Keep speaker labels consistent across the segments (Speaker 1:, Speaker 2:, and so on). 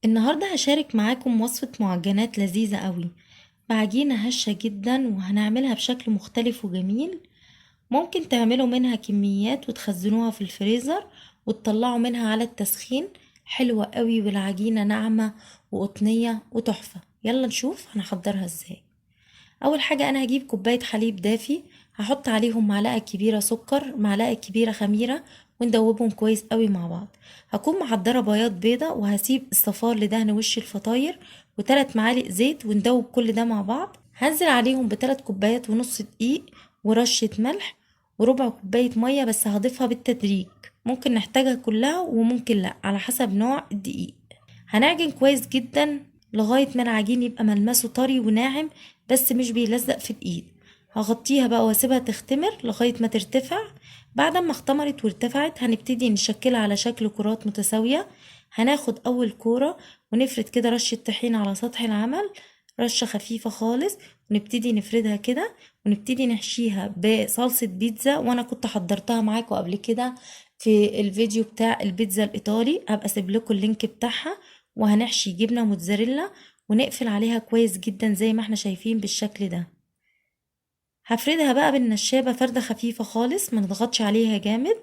Speaker 1: النهاردة هشارك معاكم وصفة معجنات لذيذة قوي بعجينة هشة جدا، وهنعملها بشكل مختلف وجميل. ممكن تعملوا منها كميات وتخزنوها في الفريزر وتطلعوا منها على التسخين، حلوة قوي والعجينة ناعمة وقطنية وتحفة. يلا نشوف هنحضرها ازاي. اول حاجة انا هجيب كوباية حليب دافي، هحط عليهم معلقة كبيرة سكر، معلقة كبيرة خميرة، وندوبهم كويس قوي مع بعض. هكون محضرة بياض بيضة وهسيب الصفار لدهن وش الفطاير، وتلات معالق زيت، وندوب كل ده مع بعض. هنزل عليهم بتلات كوبايات ونص دقيق ورشة ملح وربع كوباية مية، بس هضيفها بالتدريج، ممكن نحتاجها كلها وممكن لا على حسب نوع الدقيق. هنعجن كويس جدا لغاية ما العجين يبقى ملمسه طري وناعم بس مش بيلزق في الايد. هغطيها بقى واسيبها تختمر لغاية ما ترتفع. بعد ما اختمرت وارتفعت هنبتدي نشكلها على شكل كرات متساوية. هناخد اول كورة ونفرد كده رشة طحين على سطح العمل، رشة خفيفة خالص، ونبتدي نفردها كده، ونبتدي نحشيها بصلصة بيتزا، وانا كنت حضرتها معاكم قبل كده في الفيديو بتاع البيتزا الايطالي، هبقى اسيب لكم ال link بتاعها. وهنحشي جبنة موتزاريلا ونقفل عليها كويس جدا زي ما احنا شايفين بالشكل ده. هفردها بقى بالنشابة فردة خفيفة خالص، ما نضغطش عليها جامد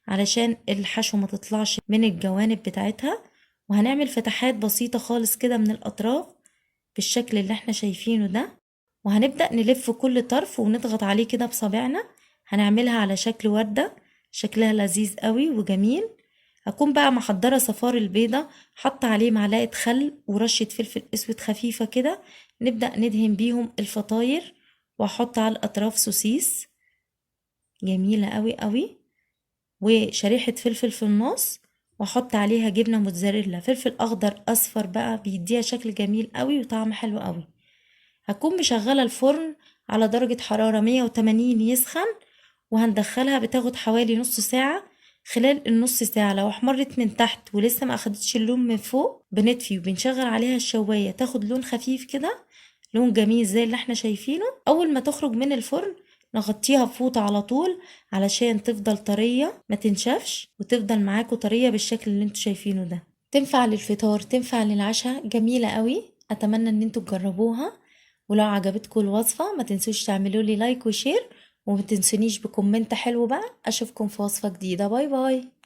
Speaker 1: علشان الحشو ما تطلعش من الجوانب بتاعتها. وهنعمل فتحات بسيطة خالص كده من الأطراف بالشكل اللي احنا شايفينه ده، وهنبدأ نلف كل طرف ونضغط عليه كده بصابعنا. هنعملها على شكل وردة، شكلها لذيذ قوي وجميل. هكون بقى محضرة صفار البيضة، حط عليه معلقة خل ورشة فلفل اسود خفيفة كده، نبدأ ندهن بيهم الفطاير، واحط على الأطراف سوسيس جميلة قوي قوي، وشريحة فلفل في النص، واحط عليها جبنة موتزاريلا، فلفل اخضر اصفر بقى، بيديها شكل جميل قوي وطعم حلو قوي. هكون مشغلة الفرن على درجة حرارة 180 يسخن، وهندخلها بتاخد حوالي نص ساعة. خلال النص ساعة لو احمرت من تحت ولسه ما اخدتش اللون من فوق بنطفي وبنشغل عليها الشواية تاخد لون خفيف كده، لون جميل زي اللي احنا شايفينه. اول ما تخرج من الفرن نغطيها بفوطة على طول علشان تفضل طرية ما تنشفش، وتفضل معاكم طرية بالشكل اللي انتوا شايفينه ده. تنفع للفطار، تنفع للعشاء، جميلة قوي. اتمنى ان انتوا تجربوها، ولو عجبتكم الوصفة ما تنسوش تعملوا لي like و share، وما تنسونيش ب comment حلو بقى. اشوفكم في وصفة جديدة. bye bye.